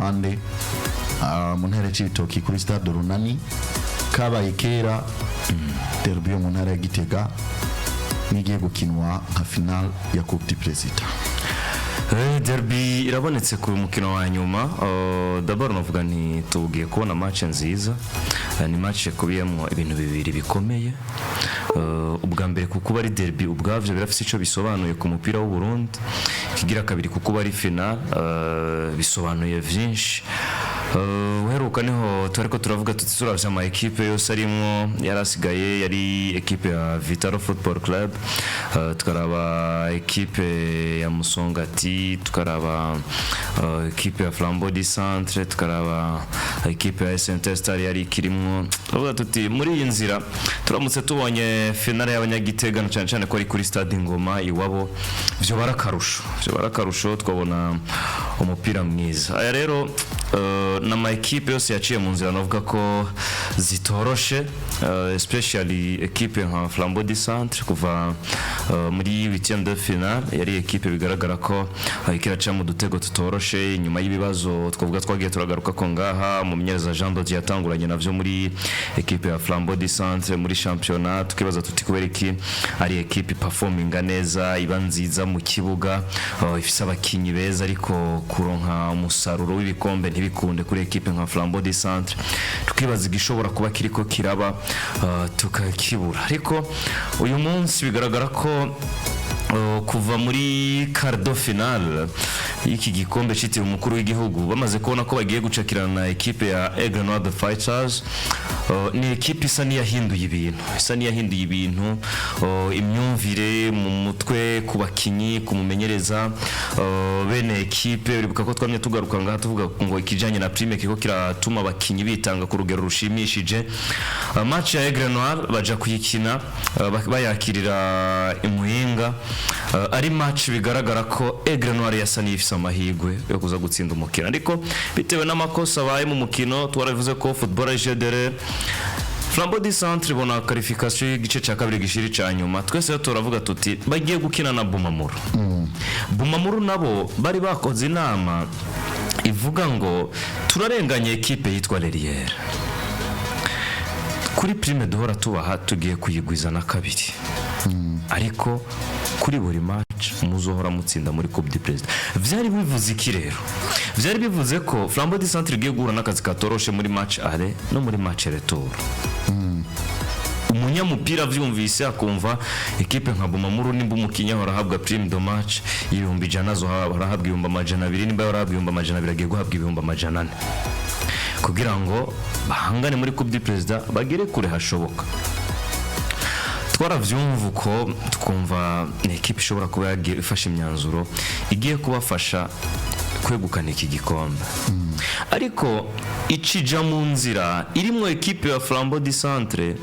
ruhande, mu ntara ya Cibitoki kuri stade Runani. Kabaye kera derby yo mu ntara ya Gitega nigiye gukinwa nka finale ya Coupe du Président. Derby irabonetse ku mukino wa nyuma. D'abord navuga nti tugiye kubona match nziza. Ni match ikubiyemo ibintu bibiri bikomeye. Ubwa mbere, kuko ari derby, ubwabyo birafise ico bisobanuye ku mupira w'u Burundi. Kigira kabiri, kuko ari final, bisobanuye vyinshi. Uheruka niho twariko turavuga tuti turavye ama ekipe yose arimwo yarasigaye, yari ekipe ya Vitalo Football Club, tukaraba ekipe ya Musongati, tukaraba ekipe ya Flambeau du Centre, tukaraba ekipe ya SNT Star yari ikirimwo. Turavuga tuti muri iyi nzira turamutse tubonye finale y'Abanyagitega, na cyane cyane ko ari kuri stade Ingoma iwabo, vyo barakarusho, vyo barakarusho, twabona umupira mwiza. Aya rero n'ama ekipe yose yaciye mu nzira navuga ko zitoroshe, especially ekipe nka Flambeau du Centre. Kuva muri huitième de finale yari ekipe bigaragara ko ikiraca mu dutego tutoroshe, inyuma y'ibibazo twavuga twagiye turagaruka ko ngaha umumenyereza Jean Dodier yatanguranye navyo muri ekipe ya Flambeau du Centre muri championnat. Tukibaza tuti kubera iki ari ekipe performinga neza, iba nziza mu kibuga, ifise abakinyi beza, ariko kuronka umusaruro w'ibikombe ntibikunde kuri ekipe nka Flambeau du Centre? Tukibaza igishobora kuba kiriko kiraba, tukakibura. Ariko uyu munsi bigaragara ko kuva muri quart de finale y'iki gikombe cyitiriwe umukuru w'igihugu, bamaze kubona ko bagiye gucakirana na ekipe ya Aigle Noir the Fighters. Ni ekipe isa n'iyahinduye ibintu, isa n'iyahinduye ibintu, imyumvire mu mutwe ku bakinyi, ku mumenyereza, bene ekipe. Uribuka ko twamye tugaruka ngaha tuvuga ngo ikijanye na prime kiko kiratuma abakinyi bitanga ku rugero rushimishije. Match ya Aigle Noir baja kuyikina, bayakirira imuhinga, ari match bigaragara ko Aigle Noir yasa n'ifise amahirwe yo kuza gutsinda umukino, ariko bitewe n'amakosa abaye mu mukino, twaravuze ko football ari jeu d'erreur, Flambeau du Centre ibona qualification y'igice cya kabiri gishiri cya nyuma. Twese rero turavuga tuti bagiye gukina na Bumamuru. Bumamuru nabo bari bakoze inama ivuga ngo turarenganye ekipe yitwa Leriyere kuri prime duhora tubaha, tugiye kuyigwiza na kabiri, ariko kuri buri match muzohora mutsinda muri Coupe du Président. Vyari bivuze iki rero? Vyari bivuze ko Flambeau du Centre igiye guhura n'akazi katoroshe muri match aller no muri match retour. Umunyamupira avyumvise akumva ekipe nka Bumamuru, nimba umukinyi ahora ahabwa prime de match 100,000, azohora ahabwa 200,000. Nimba ahora ahabwa 200,000, agiye guhabwa 400,000 kugira ngo bahangane muri Coupe du Président, bagere kure hashoboka. Twaravyumva uko, twumva ni ekipe ishobora kuba yagiye ifashe imyanzuro igiye kubafasha kwegukana iki gikombe, ariko icija mu nzira irimwo ekipe ya Flambeau du Centre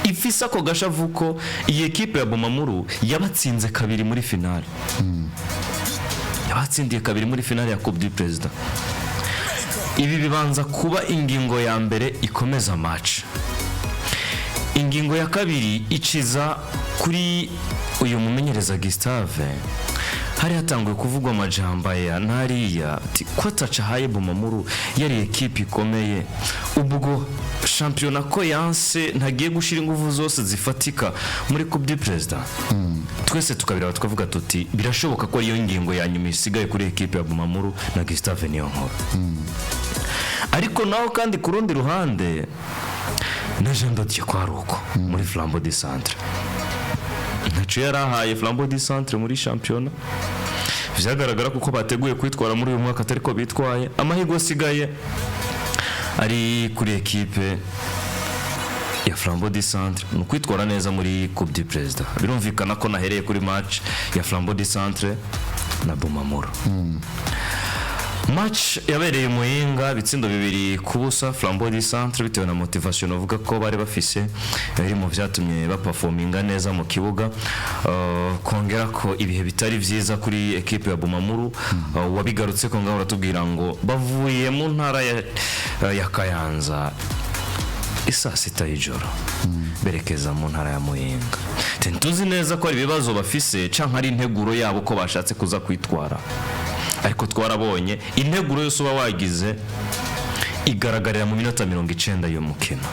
ifise ako gashavu ko iyi ekipe ya Bumamuru yabatsinze kabiri muri finale, yabatsindiye kabiri muri finale ya Coupe du Président. Ibi bibanza kuba ingingo ya mbere ikomeza match. Ingingo ya kabiri iciza kuri uyu mumenyereza Gustave. Hari hatanguye kuvugwa amajambo aya n'ariya, ati ko atacahaye Bumamuru, yari ekipe ikomeye, ubwo shampiyona ko yanse, ntagiye gushyira ingufu zose zifatika muri Coupe du Président? Twese tukabiraba tukavuga tuti birashoboka ko ariyo ngingo ya nyuma isigaye kuri ekipe ya Bumamuru na Gustave Niyonkuru. Ariko naho kandi ku rundi ruhande na Jean Dodier ko ari uko muri Flambeau du Centre ntacyo yari ahaye Flambeau du Centre muri shampiyona, vyagaragara kuko bateguye kwitwara muri uyu mwaka atari ko bitwaye. Amahirwe asigaye ari kuri ekipe ya Flambeau du Centre ni ukwitwara neza muri Coupe du Président. Birumvikana ko nahereye kuri match ya Flambeau du Centre na Bumamuru. Match yabereye Muyinga, ibitsindo 2-0 Flambeau du Centre, bitewe na motivation avuga ko bari bafise biri mu vyatumye baperforminga neza mu kibuga. Kongera ko ibihe bitari vyiza kuri ekipe ya Bumamuru, wabigarutse ko ngaho uratubwira ngo bavuye mu ntara ya Kayanza isaa 6 y'ijoro berekeza mu ntara ya Muyinga. Tuzi neza ko ari ibibazo bafise canke ari integuro yabo ko bashatse kuza kwitwara. Ariko twarabonye integuro yose uba wagize igaragarira mu minota 90 y'umukino.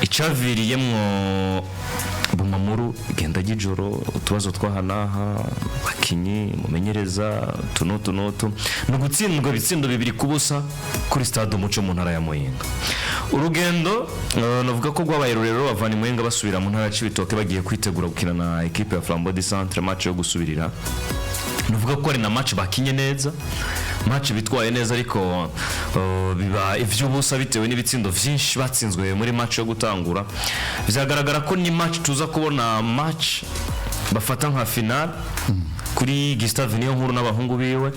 Icaviriyemwo Bumamuru igenda ry'ijoro, utubazo tw'aha n'aha, abakinyi, mumenyereza, utu n'utu n'utu, ni ugutsindwa ibitsindo 2-0 kuri Stade Umuco mu ntara ya Muyinga. Urugendo navuga ko rwabaye rurerure, bavana i Muyinga basubira mu ntara ya Cibitoke, bagiye kwitegura gukina na ekipe ya Flambeau du Centre, match yo gusubirira. Nuvuga ko ari na match bakinye neza, match bitwaye neza, ariko biba ivy'ubusa bitewe n'ibitsindo vyinshi batsinzwe muri match yo gutangura. Vyagaragara ko ni match tuza kubona, match bafata nka final kuri Gustave niyo nkuru n'abahungu biwe,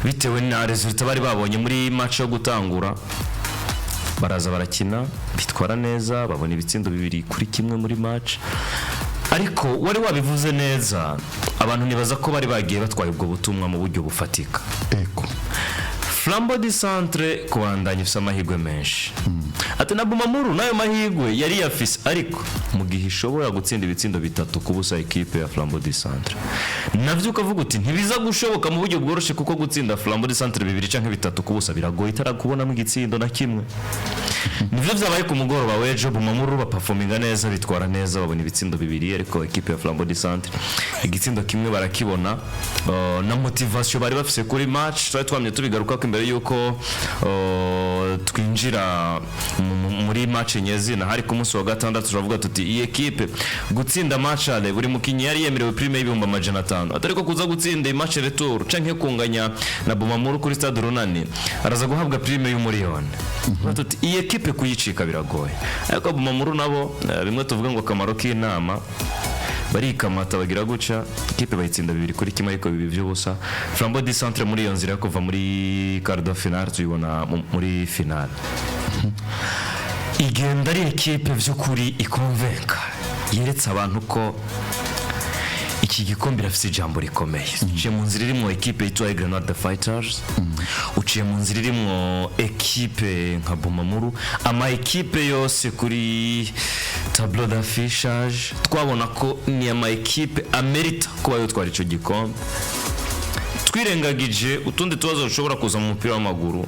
bitewe na résultat bari babonye muri match yo gutangura. Baraza barakina, bitwara neza, babona ibitsindo 2-1 muri match. Ariko wari wabivuze neza, abantu nibaza ko bari bagiye batwaye ubwo butumwa mu buryo bufatika. Flambeau du Centre kubandanya ifise amahirwe menshi, ati na Bumamuru n'ayo mahirwe yari yafise, ariko mu gihe ishobora gutsinda ibitsindo 3-0 ekipe ya Flambeau du Centre, navyo ukavuga uti ntibiza gushoboka mu buryo bworoshye, kuko gutsinda Flambeau du Centre 2 canke 3-0 biragoye itarakubonamo igitsindo na kimwe. Nivyo vyabaye ku mugoroba w'ejo. Bumamuru baperforminga neza, bitwara neza, babona ibitsindo 2, ariko ekipe ya Flambeau du Centre igitsindo kimwe barakibona. Na motivation bari bafise kuri match, twari twamye tubigaruka ko imbere yuko twinjira muri match nyezina, hari ku munsi wa gatandatu, turavuga tuti iyi ekipe gutsinda match aller, buri mukinyi yari yemerewe prime y'500,000, atari ko kuza gutsinda iyi match retour canke kunganya na Bumamuru kuri Stade Runani araza guhabwa prime y'umuriyoni. Tuvuga tuti iyi ekipe kuyicika biragoye. Ariko Bumamuru nabo, bimwe tuvuga ngo akamaro k'inama, barikamata bagira guca ikipe bayitsinda 2-1, ariko bibi by'ubusa. Flambeau du Centre muri iyo nzira yo kuva muri quart de finale tuyibona muri finale, igenda ari ekipe by'ukuri ikonvenka, yeretse abantu ko iki gikombe irafite ijambo rikomeye. Uciye mu nzira irimwo ekipe yitwa Grenade Fighters, uciye mu nzira irimwo ekipe nka Bumamuru, ama ekipe yose kuri tableau d'affichage twabona ko ni ama ekipe amerita kuba yotwara ico gikombe. Twirengagije utundi tubazo dushobora kuza mu mupira w'amaguru,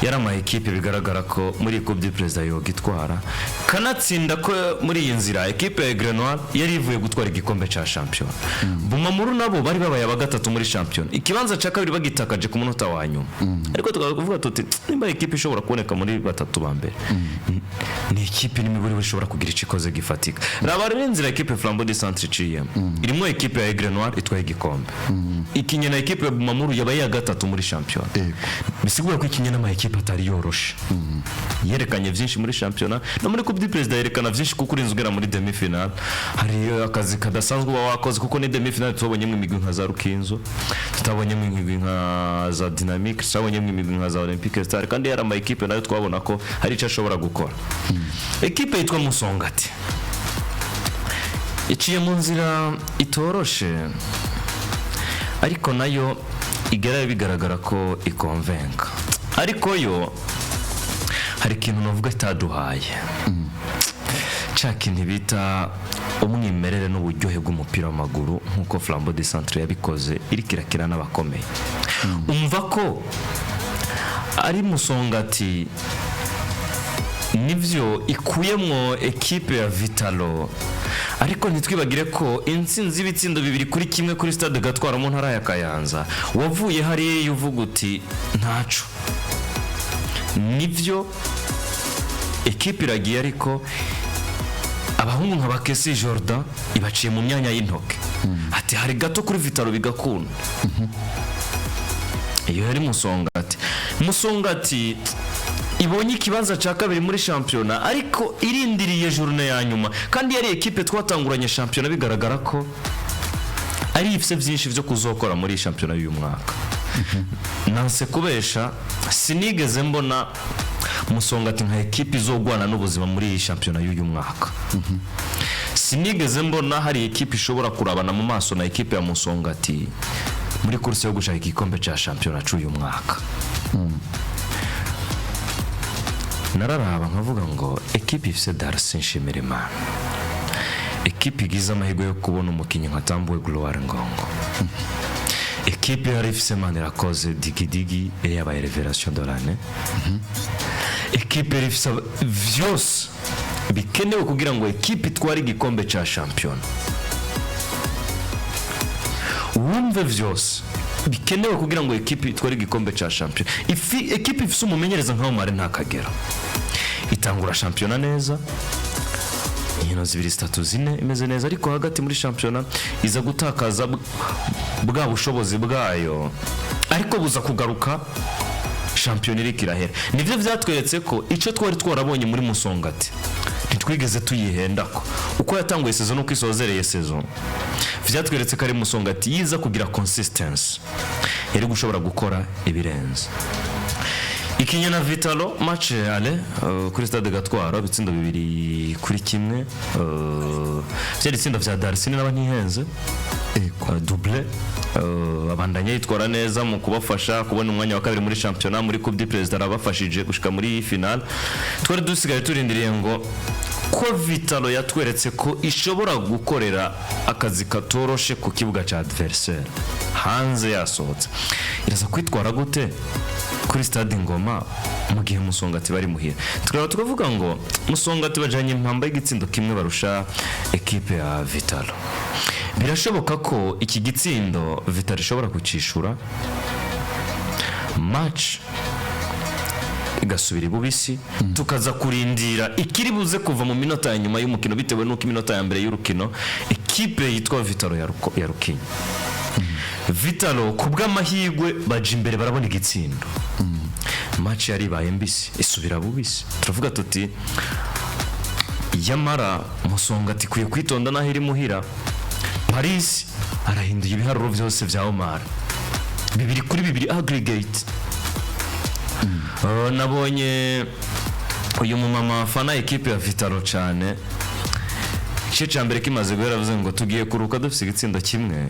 yari ama ekipe bigaragara ko muri Coupe du Président yogitwara, kanatsinda ko muri iyi nzira ekipe ya Grenoir yari ivuye gutwara igikombe ca shampiyona. Bumamuru nabo bari babaye aba gatatu muri shampiyona, ikibanza ca kabiri bagitakaje ku munota wa nyuma. Ariko tukaba kuvuga tuti nimba ekipe ishobora kuboneka muri batatu ba mbere, ni ekipe n'imiburi ishobora kugira icyo ikoze gifatika. Raba rero inzira ekipe Flambeau du Centre iciyemo, irimo ekipe ya Grenoir itwaye igikombe, ikinye na ekipe ya Bumamuru yabaye iya gatatu muri shampiyona. Bisigura ko ikinye n'ama ekipe atari yoroshe. Yerekanye byinshi muri shampiyona, no muri Coupe du Président yerekana byinshi, kuko urinze ugera muri demi finale hari akazi kadasanzwe uba wakoze, kuko ni demi finale tubonyemo imigwi nka za Rukinzo, tutabonyemo imigwi nka za Dynamic, tutabonyemo imigwi nka za Olympique Star, kandi yari ama ekipe nayo twabona ko hari icyo ashobora gukora. Ekipe yitwa Musongati iciye mu nzira itoroshe, ariko nayo igera bigaragara ko ikonvenka. Ariko yo hari ikintu navuga itaduhaye, cya kintu bita umwimerere n'uburyohe bw'umupira w'amaguru, nk'uko Flambeau du Centre yabikoze iriko irakina n'abakomeye. Umva ko ari Musongati, nivyo ikuyemwo ekipe ya Vitalo, ariko ntitwibagire ko intsinzi y'ibitsindo 2-1 kuri Stade Gatwara mu ntara ya Kayanza, wavuye hariya uvuga uti ntaco, nivyo ekipe iragiye, ariko abahungu nka Bakesi Jordan ibaciye mu myanya y'intoke, ati hari gato kuri Vitalo bigakunda. Iyo yari Musongati. Musongati ibonye ikibanza cya kabiri muri shampiyona, ariko irindiriye journée ya nyuma, kandi yari ekipe twatanguranye shampiyona bigaragara ko ari ifise byinshi byo kuzokora muri shampiyona y'uyu mwaka. Nanse kubesha, sinigeze mbona Musongati nka ekipe izogwana n'ubuzima muri iyi shampiyona y'uyu mwaka. Sinigeze mbona hari ekipe ishobora kurabana mu maso na ekipe ya Musongati muri course yo gushaka igikombe cya shampiyona cy'uyu mwaka. Nararaba nkavuga ngo ekipe ifise Darcy Nshimirimana, ekipe igize amahirwe yo kubona umukinnyi nka Tambuwe Gloire Ngongo, Ekipe yari ifise Manirakoze Digidigi, yari yabaye révélation de l'année. Ekipe yari ifise vyose bikenewe kugira ngo ekipe itware igikombe ca shampiyona. Wumve, vyose bikenewe kugira ngo ekipe itware igikombe ca shampiyona. Ifi ekipe ifise umumenyereza nka Omar Ntakagera, itangura shampiyona neza, inkino zibiri, zitatu, zine imeze neza, ariko hagati muri shampiyona iza gutakaza bwa bushobozi bwayo, ariko buza kugaruka shampiyona iriko irahera. Nibyo byatweretse ko icyo twari twarabonye muri Musongati ntitwigeze tuyihendako. Uko yatanguye saison n'uko isozereye saison, vyatweretse ko ari Musongati yiza kugira consistency yari gushobora gukora ibirenze. Ikinya na Vital'O, match aller kuri stade Gatwaro, ibitsindo 2-1. Vyari ibitsindo vya Darcy n'aba ntihenze. Doublé. Abandanya yitwara neza mu kubafasha kubona umwanya wa kabiri muri shampiyona. Muri Coupe du Président arabafashije gushika muri finale. Twari dusigaye turindiriye ngo ko Vital'O yatweretse ko ishobora gukorera akazi katoroshe ku kibuga cya adversaire hanze yasohotse, iraza kwitwara gute kuri stade Ngoma mu gihe Musongati bari muhira? Tukaba tukavuga ngo Musongati bajanye impamba y'igitsindo kimwe barusha ekipe ya Vital'O. Birashoboka ko iki gitsindo Vital'O ishobora kucishura, match igasubira ibubisi, tukaza kurindira ikiri buze kuva mu minota ya nyuma y'umukino, bitewe n'uko iminota ya mbere y'urukino ekipe yitwa Vital'O yarukinye. Vital'O ku bw'amahirwe baja imbere, barabona igitsindo, match yari ibaye mbisi isubira bubisi. Turavuga tuti yamara Musonga ikwiye kwitonda n'aho iri muhira. Paris arahinduye ibiharuro byose bya Omar, 2-2 aggregate. Nabonye uyu mumama afana ekipe ya Vital'O cyane, igice cya mbere kimaze guhera avuze ngo tugiye kuruka dufite igitsindo kimwe,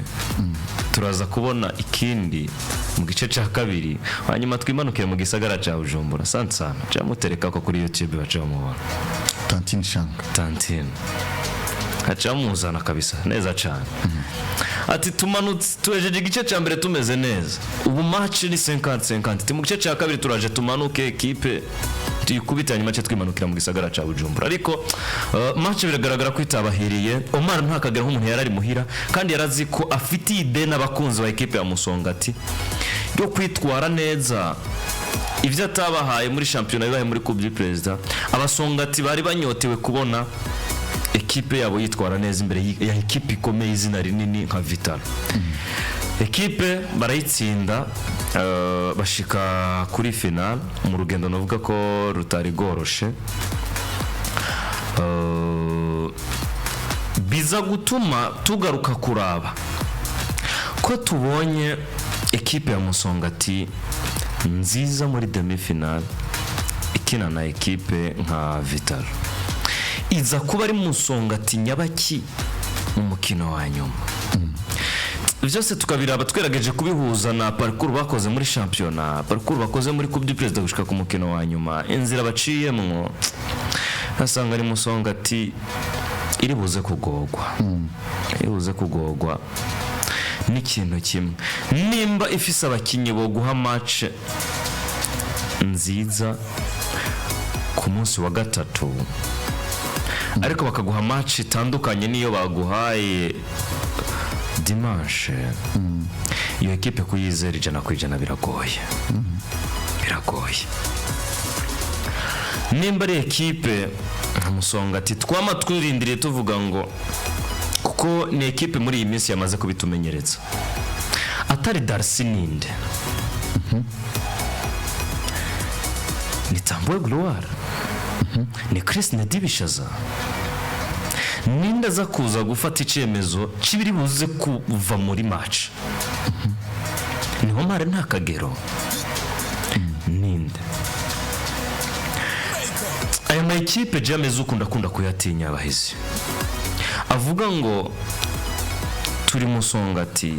turaza kubona ikindi mu gice cya kabiri, hanyuma twimanukire mu gisagara cya Bujumbura sansana. Cyamutereka ko kuri YouTube baca bamubona. Tantine Shanga. Tantine haca bamuzana kabisa neza cyane. Ati tumanutse, tuhejeje igice cya mbere tumeze neza, ubu match ni 50-50. Mu gice cya kabiri turaje tumanuke, ekipe tuyikubite, hanyuma ce twimanukira mu gisagara cya Bujumbura. Ariko match biragaragara ko itabahiriye. Omar ntakagera nk'umuntu yari ari muhira, kandi yarazi ko afitiye ideni abakunzi ba ekipe ya Musongati yo kwitwara neza. Ibyo atabahaye muri shampiyona bibaye muri Coupe du Président. Abasongati bari banyotewe kubona ekipe yabo yitwara neza imbere ya ekipe ikomeye, izina rinini nka Vital'O. Ekipe barayitsinda, bashika kuri final mu rugendo navuga ko rutari rworoshe. Biza gutuma tugaruka kuraba ko tubonye ekipe ya Musongati nziza muri demi finale ikina na ekipe nka Vital'O. Iza kuba ari Musongati nyabaki mu mukino wa nyuma? Byose tukabiraba twerageje kubihuza na parcours bakoze muri shampiyona, parcours bakoze muri Coupe du Président gushika ku mukino wa nyuma, inzira baciyemwo, asanga ari Musongati iri buze kugogwa, iri buze kugogwa n'ikintu kimwe: nimba ifise abakinnyi bo guha match nziza ku munsi wa gatatu, ariko bakaguha match itandukanye n'iyo baguhaye dimanche, iyo ekipe kuyizera 100% biragoye, biragoye. Nimba ari ekipe nka Musongati twama twirindiriye tuvuga ngo, kuko ni ekipe muri iyi minsi yamaze kubitumenyereza, atari Darcy ninde? Ni Tambowe Gloire? Ni Chris Nedibishaza? Ninde aza kuza gufata icyemezo kibiri buze kuva muri match? Ni Omar nta kagero? Ninde? Aya ma ekipe jameze ukunda akunda kuyatinya. Abahizi avuga ngo turi Musongati,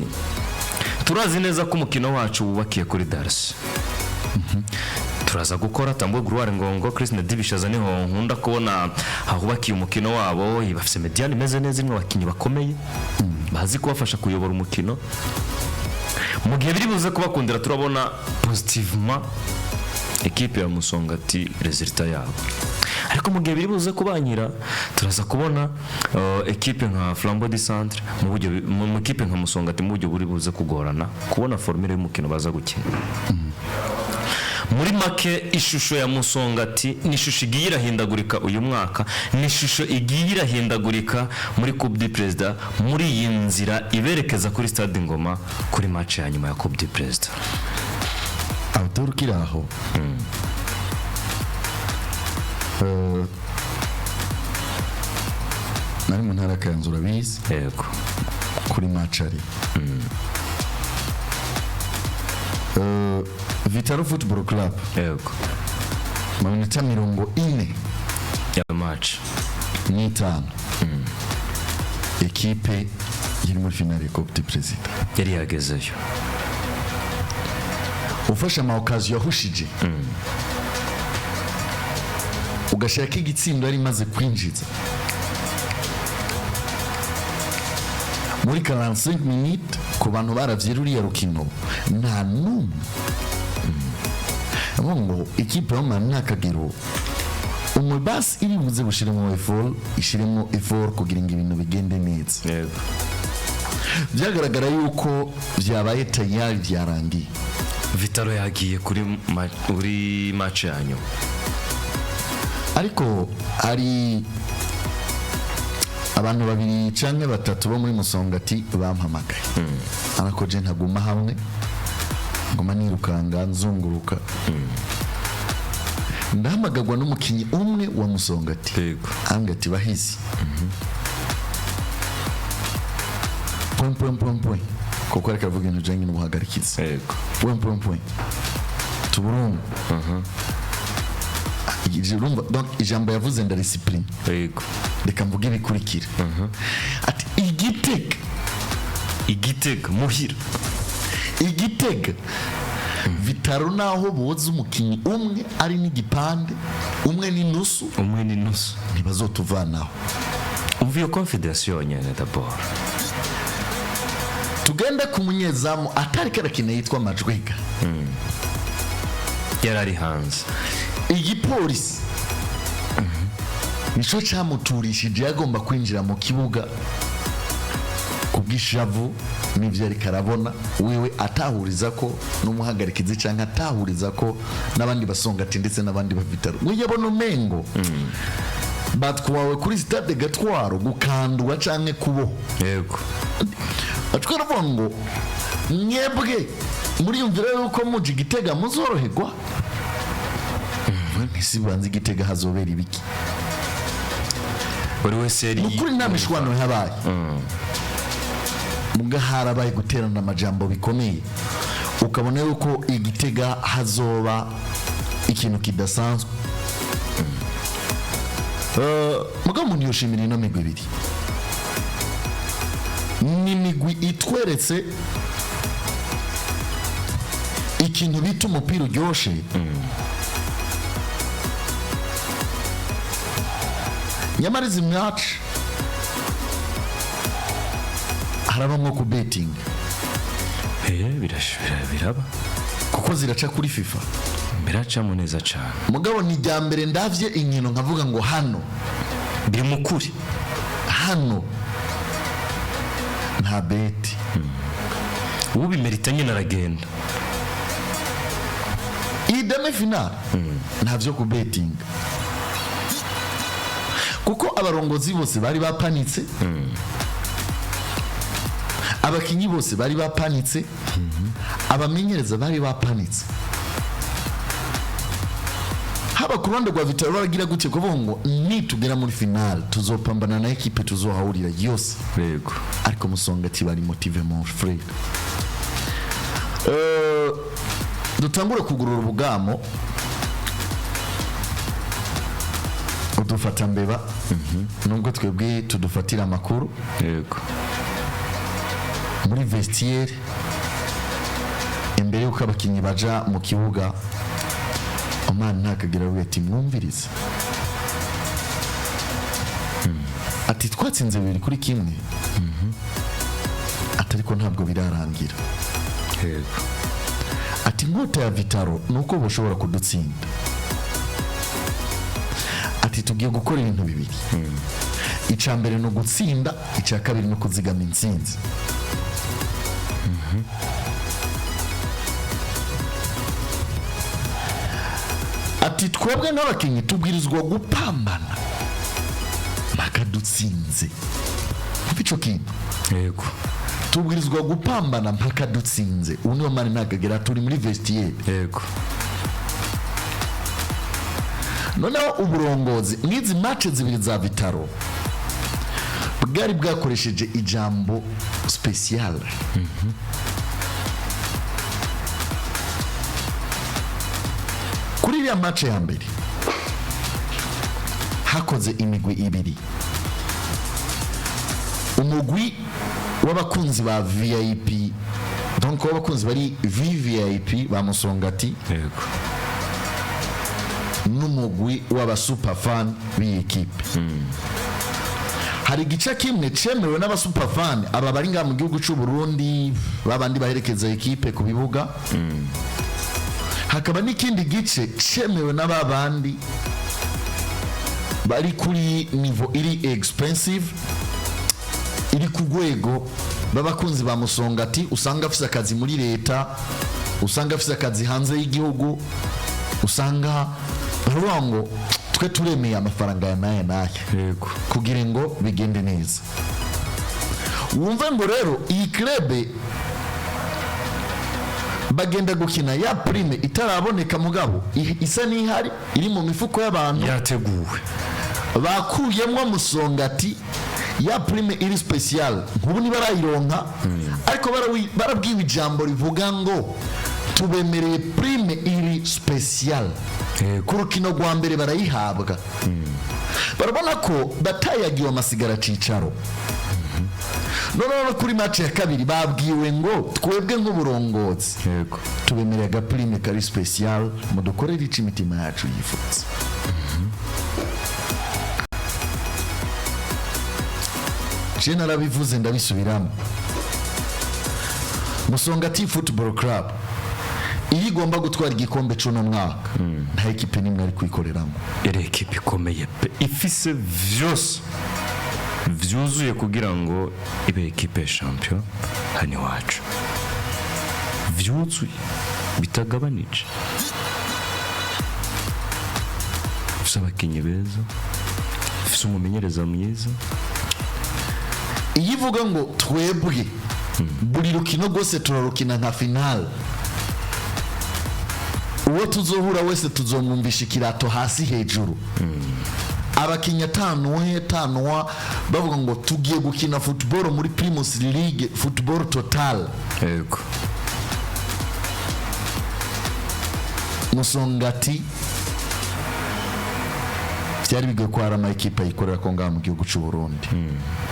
turazi neza ko umukino wacu wubakiye kuri Darcy, turaza gukora Tambo Gloire, Ngongo Chris Nedibishaza, niho nkunda kubona hahubakiye umukino wabo. Bafise médiane imeze neza, irimo abakinnyi bakomeye bazi kubafasha kuyobora umukino. Mu gihe biri buze kubakundira, turabona positivement ekipe ya Musongati, résultat yabo, ariko mu gihe biri buze kubanyira, turaza kubona ekipe nka Flambeau du Centre mu buryo mu ekipe nka Musongati mu buryo buri buze kugorana kubona formule y'umukino baza gukina. Muri make, ishusho ya Musongati ni ishusho igiye irahindagurika uyu mwaka, ni ishusho igiye irahindagurika muri Coupe du Président, muri iyi nzira iberekeza kuri Stade Ngoma kuri match ya nyuma ya Coupe du Président. Abdul, ukiri aho, nari mu ntara ya Kayanza, urabizi, Yego. Kuri match ari Vital'O Football Club mu minota 45 ya match ekipe iri muri finale ya Coupe du Président yari yagezeyo. Ufashe ama occasion yahushije, ugashaka igitsindo yari imaze kwinjiza muri 45 minutes, ku bantu baravye ruriya rukino, nta n'umwe avuga ngo ikipe yo ntakagero umwe basi iri buze gushiremo effort, ishiremo effort kugira ngo ibintu bigende neza. Byagaragara yuko byabaye tayari, byarangiye. Vital'O yagiye kuri match ya nyuma. Ariko hari abantu babiri canke batatu bo muri Musongati bampamagaye, ariko je ntaguma hamwe, ngoma nirukanga nzunguruka. Ndahamagagwa n'umukinyi umwe wa Musongati, ambwira ati: "Bahizi point point point point," kuko ariko avuga ibintu bijanye n'ubuhagarikizi. Point point point, tuburungu. Urumva, donc ijambo yavuze ndarisipurime. Reka mvuge ibikurikira, ati: "Igitega." Igitega muhira. "Igitega, Vital'O naho boza umukinnyi umwe ari n'igipande, umwe n'inusu, umwe n'inusu, ntibazotuvanaho." Umva iyo confidence yonyene d'abord. Tugende ku munyezamu atari karakina yitwa Majwega. Yari ari hanze. Igipolisi nico camuturishije, yagomba kwinjira mu kibuga kubw'ishavu n'ivyo ariko arabona, wewe atahuriza ko n'umuhagarikizi canke atahuriza ko n'abandi basongati ndetse n'abandi ba Vital'O. We yabona umengo batwawe kuri stade Gatwaro gukandwa canke kuboho. Atwara ngo: "Mwebwe muriyumvira yuko muje Igitega muzoroherwa? Ntisi banze Igitega hazobera ibiki?" Buri wese yari Ni ukuri, nta mishwano yabaye, muga harabaye guterana amajambo bikomeye, ukabona yuko Igitega hazoba ikintu kidasanzwe. Mugabo umuntu yoshimira ino migwi ibiri, ni imigwi itweretse ikintu bita umupira uryoshe. Nyamara izi match harabamo ku betting. Biraba. Kuko ziraca kuri FIFA. Biracamo neza cyane. Mugabo ni irya mbere ndavye inkino nkavuga ngo hano biri mu kuri. Hano nta bet. Ubimerita nyine aragenda. Iyi demi finale nta vyo ku betting, kuko abarongozi bose bari bapanitse, abakinyi bose bari bapanitse, abamenyereza bari bapanitse. Haba ku ruhande rwa Vital'O, baragira gutya kuvuga ngo nitugera muri finale tuzopambana na ekipe tuzohahurira yose. Ariko Musongati bari motivé, mon frère. Dutangure kugurura ubugamo udufata mbeba, nubwo twebwe tudufatira amakuru muri vestiaire imbere y'uko abakinnyi baja mu kibuga. Omar ntakagira avuga ati: "Mwumvirize," ati: "Twatsinze 2-1," ati: "Ariko ntabwo birarangira." Yego. Ati inkota ya Vital'O ni uko bushobora kudutsinda. Ati tugiye gukora ibintu bibiri: icya mbere ni ugutsinda, icya kabiri ni ukuzigama intsinzi. Ati twebwe nk'abakinnyi tubwirizwa gupambana mpaka dutsinze. Umva ico kintu. Yego. Tubwirizwa gupambana mpaka dutsinze. Ubu niyo mani ntakagera turi muri vestiaire. Yego. Noneho uburongozi nk'izi match zibiri za Vital'O bwari bwakoresheje ijambo spécial. Kuri iriya match ya mbere hakoze imigwi ibiri: umugwi w'abakunzi ba VIP, donc w'abakunzi bari VVIP ba Musongati, Yego. n'umugwi w'abasuperfan b'iyi ekipe. Hari igice kimwe cemewe n'abasuperfan, aba bari ngaha mu gihugu cy'u Burundi, babandi baherekeza ekipe ku bibuga, hakaba n'ikindi gice cemewe n'aba bandi bari kuri niveau iri expensive, iri ku rwego b'abakunzi ba Musongati, usanga afise akazi muri leta, usanga afise akazi hanze y'igihugu, usanga baravuga ngo twe turemeye amafaranga ya n'aya n'aya Yego. kugira ngo bigende neza. Wumve ngo rero iyi club bagenda gukina ya prime itaraboneka, mugabo isa n'ihari iri mu mifuko y'abantu Yateguwe. Bakuyemwo Musongati ya prime iri spécial, nk'ubu ntibarayironka, ariko barabwiwe ijambo rivuga ngo tubemereye prime iri spécial. Yego. Ku rukino rwa mbere barayihabwa, barabona ko batayagiwe amasigara cicaro. Noneho no kuri match ya kabiri babwiwe ngo twebwe nk'uburongozi Yego. tubemereye agaprime kari spécial, mudukorere ico imitima yacu yifutse. Je narabivuze, ndabisubiramo: Musongati Football Club iyo igomba gutwara igikombe c'uno mwaka, nta ekipe n'imwe ari kwikoreramo. Yari ekipe ikomeye pe, ifise vyose vyuzuye kugira ngo ibe ekipe ya champion hano iwacu, vyuzuye bitagabanije. Ifise abakinyi beza, ifise umumenyereza mwiza. Iyo ivuga ngo twebwe buri rukino rwose turarukina nka finale, uwo tuzohura wese tuzomwumvisha ikirato hasi hejuru, abakinnyi atanuwe tanuwa bavuga ngo tugiye gukina football muri Primus League, football total. Yego. Musongati byari bigoye ko hari ama ekipe ayikorera ko ngaha mu gihugu cy'u Burundi.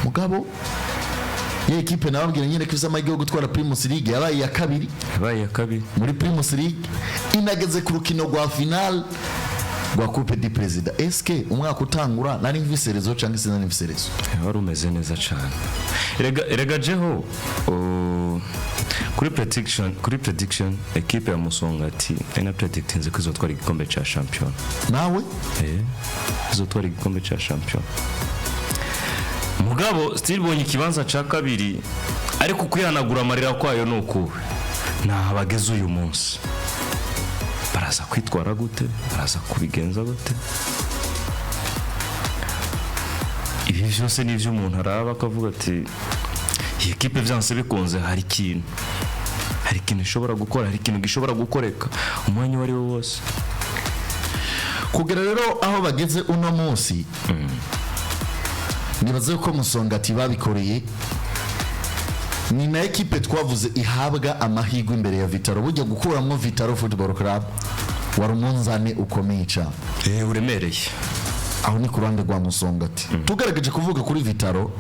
Mugabo ya ekipe nababwira nyine ko ifise amahirwe yo gutwara Primus League yabaye iya kabiri. Yabaye iya kabiri. Muri Primus League, inageze ku rukino rwa final rwa Coupe du Président. Eske umwaka utangura nari mvise raison cyangwa se nari mvise raison? Wari umeze neza cyane. Erega jeho, kuri prediction ekipe ya Musongati ena predictinze ko izotwara igikombe ca champion. Nawe? Eh, izotwara igikombe ca champion, mugabo still bonye ikibanza ca kabiri, ariko kwihanagura amarira kwayo ni ukuwe naho bageze uyu munsi. Baraza kwitwara gute? Baraza kubigenza gute? Ibi byose ni ibyo umuntu araba akavuga ati iyi ekipe byanse bikunze hari ikintu ishobora gukora, hari ikintu gishobora gukoreka umwanya uwo ari wo wose. Kugera rero aho bageze uno munsi, nibaze ko Musongati babikoreye. Ni na ekipe twavuze ihabwa amahirwe imbere ya Vital'O. Bujya gukuramo Vital'O Football Club wari umunzane ukomeye cyane. Uremereye. Aho ni ku ruhande rwa Musongati. Tugaragaje kuvuga kuri Vital'O,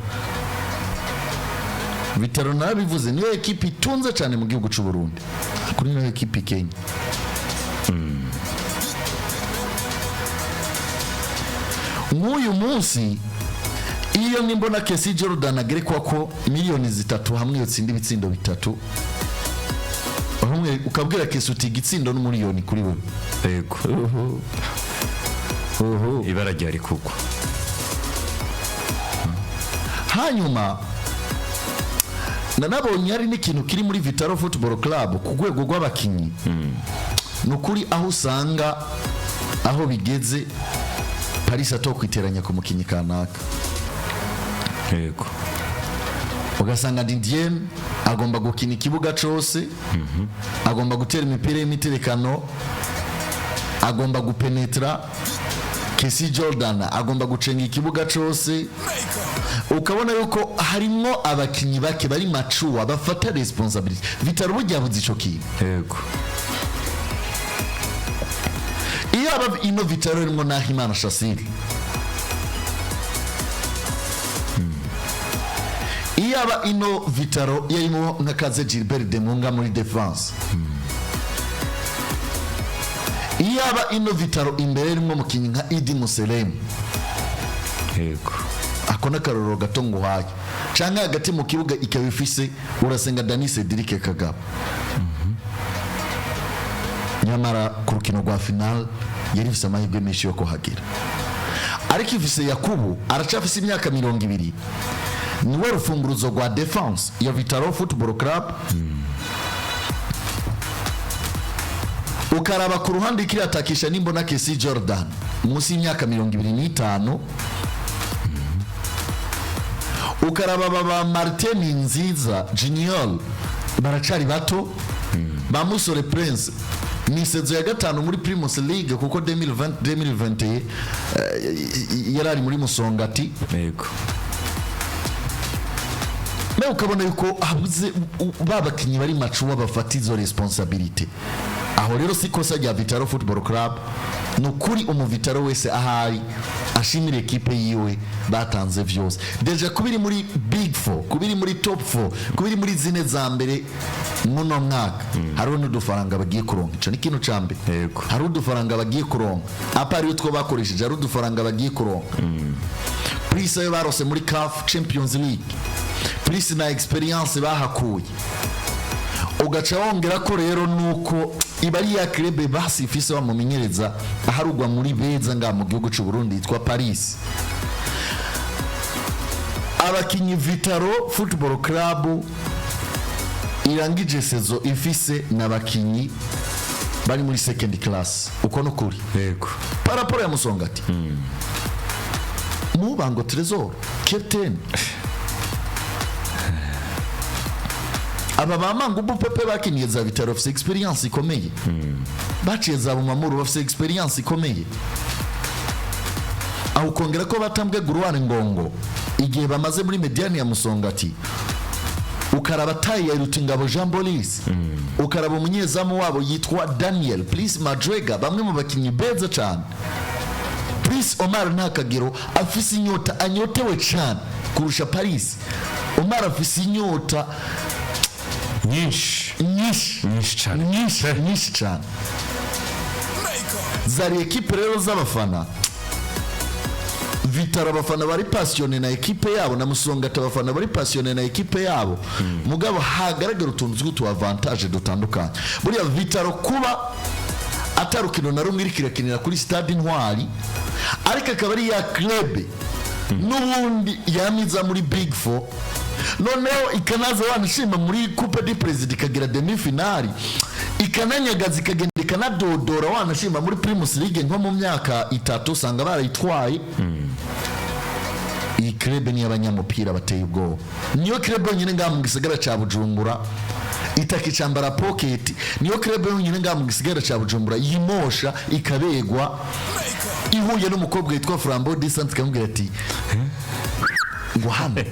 Vital'O narabivuze, niyo ekipe itunze cyane mu gihugu cy'u Burundi, kuri niyo ekipe Kenya. Nk'uyu munsi iyo nimbona Kesi Jordan agerekwa ko miliyoni 3 hamwe yotsinda ibitsindo bitatu. Ukabwira Kesi uti igitsindo n'umuriyoni kuri wewe. Yego, ibara ryari kugwa. Hanyuma nanabonye hari n'ikintu kiri muri Vital'O Football Club ku rwego rw'abakinnyi. Ni ukuri, aho usanga aho bigeze, Paris atokwiteranya ku mukinnyi kanaka. Ugasanga Didier agomba gukina ikibuga cose, agomba gutera imipira y'imiterekano, agomba gupenetra. Kesi Jordan agomba gucenga ikibuga cose. Ukabona yuko harimwo abakinyi bake bari mature, bafata responsabilité. Vital'O burya yabuze ico kintu. Iyo aba ino Vital'O irimwo Nahimana Shasiri, iyo aba ino Vital'O yarimo nka Kaze Gilbert Demunga muri défense, iyo aba ino Vital'O imbere irimo umukinnyi nka Idi Muselemu, ako n'akarorero gato nguhaye, canke hagati mu kibuga ikaba ifise Urasenga Dani Cedric Kagabo. Nyamara ku rukino rwa final yari ifise amahirwe menshi yo kuhagera, ariko ifise Yakubu, aracafise imyaka 20, niwe rufunguruzo rwa défense ya Vital'O Football Club. Ukaraba ku ruhande ikiratakisha nimbona Kesi Jordan munsi y'imyaka 25, ukaraba baba Martin Nziza Junior baracari bato, ba Musore Prince ni saison ya gatanu muri Primus League, kuko 2020 2021 yari ari muri Musongati. Nawe ukabona yuko habuze ba bakinnyi bari mature bafata izo responsabilité. Aho rero si kosa rya Vital'O Football Club. Ni ukuri, umuvitaro wese ahari ashimira ekipe yiwe, batanze vyose. Déjà kuba iri muri big four, kuba iri muri top 4, kuba iri muri zine za mbere muno mwaka, hariho n'udufaranga bagiye kuronka. Ico ni ikintu ca mbere. Hari udufaranga bagiye kuronka apa ariyo two bakoresheje, hari udufaranga bagiye kuronka plus ayo barose muri CAF Champions League, plus na expérience bahakuye. Ugaca wongera ko rero nuko iba ari ya club basi ifise bamumenyereza aharugwa muri beza nga mu gihugu cy'u Burundi yitwa Paris. Abakinyi Vital'O Football Club irangije saison ifise n'abakinyi bari muri second class, uko nukuri par rapport ya Musongati. Mubango Trésor captain, aba ba Mangubu Pepe bakiniye za Vital'O bafise expérience ikomeye, baciye za Bumamuru bafise expérience ikomeye. Aho ukongera ko batambwe Guruwane Ngongo igihe bamaze muri médiane ya Musongati, ukaraba tayi ya Rutingabo Jean Boris, ukaraba umunyezamu wabo yitwa Daniel Prince Madrega, bamwe mu bakinnyi beza cyane. Prince Omar Ntakagero afise inyota, anyotewe cyane kurusha Paris. Omar afise inyota nyinshi. Nyinshi. Nyinshi cyane. Nyinshi, nyinshi cyane. Zari ekipe rero z'abafana Vital'O, abafana bari passionnés na ekipe yabo, na Musongati abafana bari passionnés na ekipe yabo. Mugabo hagaragara utuntu tw'utu avantage dutandukanye. Buriya Vital'O kuba atarukino na rumwe iriko irakinira kuri Stade Intwari, ariko akaba ari ya club n'ubundi yamiza muri big four, noneho ikanaza wanashima muri Coupe du Président, ikagira demi finale, ikananyagaza, ikagenda ikanadodora, wanashima muri Primus League nko mu myaka 3 usanga barayitwaye. Iyi club ni y'abanyamupira bateye ubwoba. Niyo club yonyine ngaha mu gisagara ca Bujumbura itakicambara pocket. Niyo club yonyine ngaha mu gisagara ca Bujumbura yimosha ikabegwa, ihuye n'umukobwa witwa Flambeau Distance, ikamubwira ati ngo hano,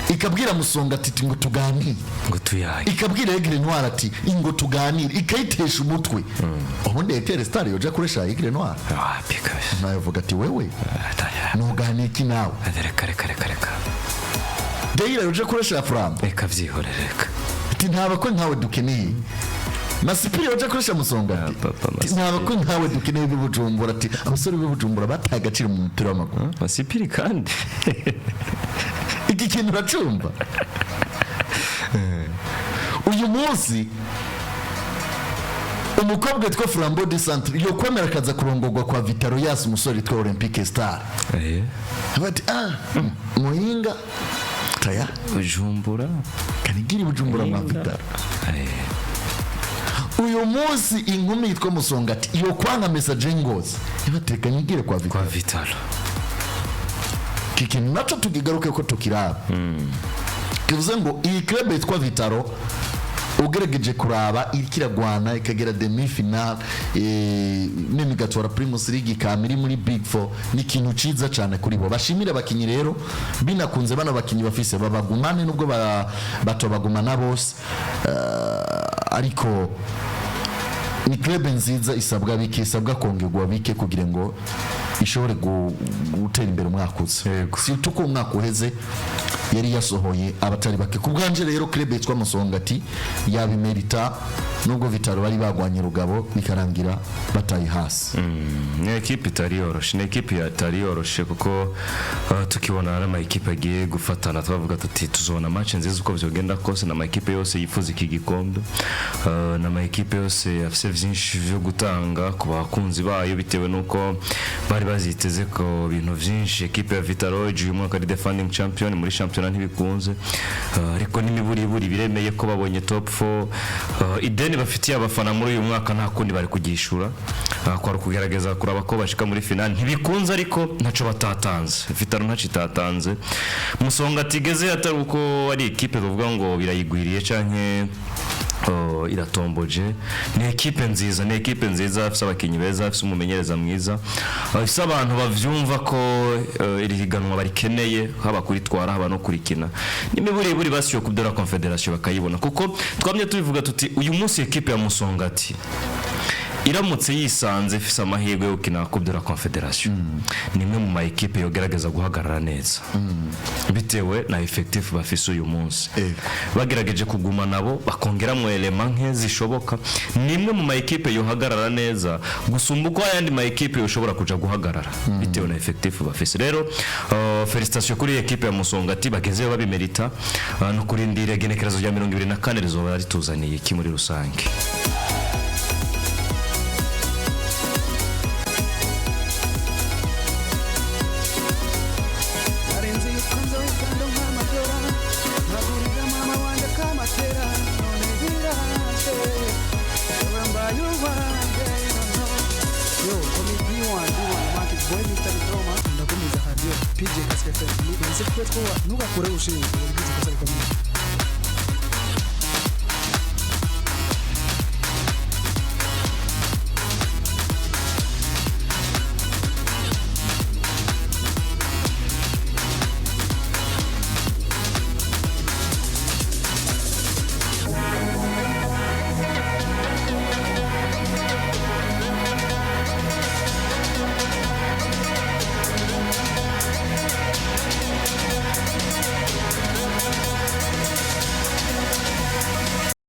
ikabwira Musonga ati ngo tuganire, ngo tuyaye, ikabwira Aigle Noir ati ngo tuganire, ikayitesha umutwe. Ubundi Inter Star yoja kuresha Aigle Noir? Wapi kabisa. Nawe vuga ati wewe nuganira iki nawe? Reka, reka, reka, reka. Deira yoja kuresha Flambeau? Reka, byihorere, reka. Ati nta bakwe nkawe dukeneye. Masipiri yoja kuresha Musonga ati Papa, ati nta bakwe nkawe dukeneye b'i Bujumbura, ati abasore b'i Bujumbura bataye agaciro mu mupira w'amaguru. Masipiri kandi. Iki kintu uracumva uyu munsi. Umukobwa witwa Flambeau du Centre yo kwemera akaza kurongorwa kwa Vitaro, yasi umusore witwa Olympique Star. Bati ah, Muhinga taya Bujumbura. Kanigira Bujumbura mwa Vitaro. Uyu munsi inkumi yitwa Musongati iyo kwanga Message Ngozi, ibateka nyigire kwa Vitaro. Kwa Vitaro. Kiki naco tukigaruke ko tukiraba, kivuze ngo iyi club yitwa Vitaro, ugerageje kuraba, iriko iragwana ikagera demi final, none igatwara Primus League, ikama iri muri Big Four, ni ikintu ciza cane kuri bo. Bashimire abakinyi rero, binakunze bano bakinyi bafise babagumane, nubwo batobagumana bose, ariko ni club nziza, isabwa bike, isabwa kongerwa bike kugira ngo ishobore gutera imbere umwaka uza, surtout ko umwaka uheze yari yasohoye abatari bake. Ku bwanje rero, club yitwa Musongati yabimerita, nubwo Vitaro bari bagwanye rugabo bikarangira bataye hasi. Ni ekipe itari yoroshe, ni ekipe itari yoroshe, kuko tukibona n'ama ekipe agiye gufatana twavuga tuti tuzobona match nziza uko vyogenda kose. N'ama ekipe yose yifuza iki gikombe, n'ama ekipe yose afise vyinshi vyo gutanga ku bakunzi bayo, bitewe nuko bari baziteze ko bintu vyinshi. Ekipe ya Vitaro uyu mwaka ari defending champion muri championnat, ntibikunze, ariko n'imiburiburi biremeye ko babonye top 4. Ideni bafitiye abafana muri uyu mwaka nta kundi bari kugishura, kwari ukugerageza kuraba ko bashika muri final, ntibikunze, ariko ntaco batatanze. Vitaro ntaco itatanze. Musonga atigeze atari uko ari ekipe tuvuga ngo birayigwiriye canke, oh, iratomboje. Ni ekipe nziza, ni ekipe nziza ifise abakinyi beza, ifise umumenyereza mwiza, ifise abantu bavyumva ko iri higanwa barikeneye, haba kuritwara haba no kurikina. N'imiburiburi basiyo Coupe de la Confédération bakayibona, kuko twamye tubivuga tuti uyu munsi ekipe ya Musongati iramutse yisanze ifise amahirwe yo gukina Coupe de la Confédération, ni imwe mu ma ekipe yogerageza guhagarara neza bitewe na effectif bafise uyu munsi. Bagerageje kuguma nabo bakongeramo elema nke zishoboka, ni imwe mu ma ekipe yohagarara neza gusumba uko ayandi ma ekipe yoshobora kuja guhagarara bitewe na effectif bafise. Rero félicitations kuri ekipe ya Musongati, bagezeyo babimerita, no kurindira igenekerezo rya 24 rizoba rituzaniye iki muri rusange. Narinzi yuko nzokanda nk'amadora, nkagurira mama wanjye akamatera, none biranze, yewe mbaye uwanjye nono. Yo, komi D1, D1, Magic Boy, Mr. Diploma, ndakomeza radio, PJ Kasike FM, nzi ko twoba ntugakure ushinzwe ubugize ikosa rikomeye.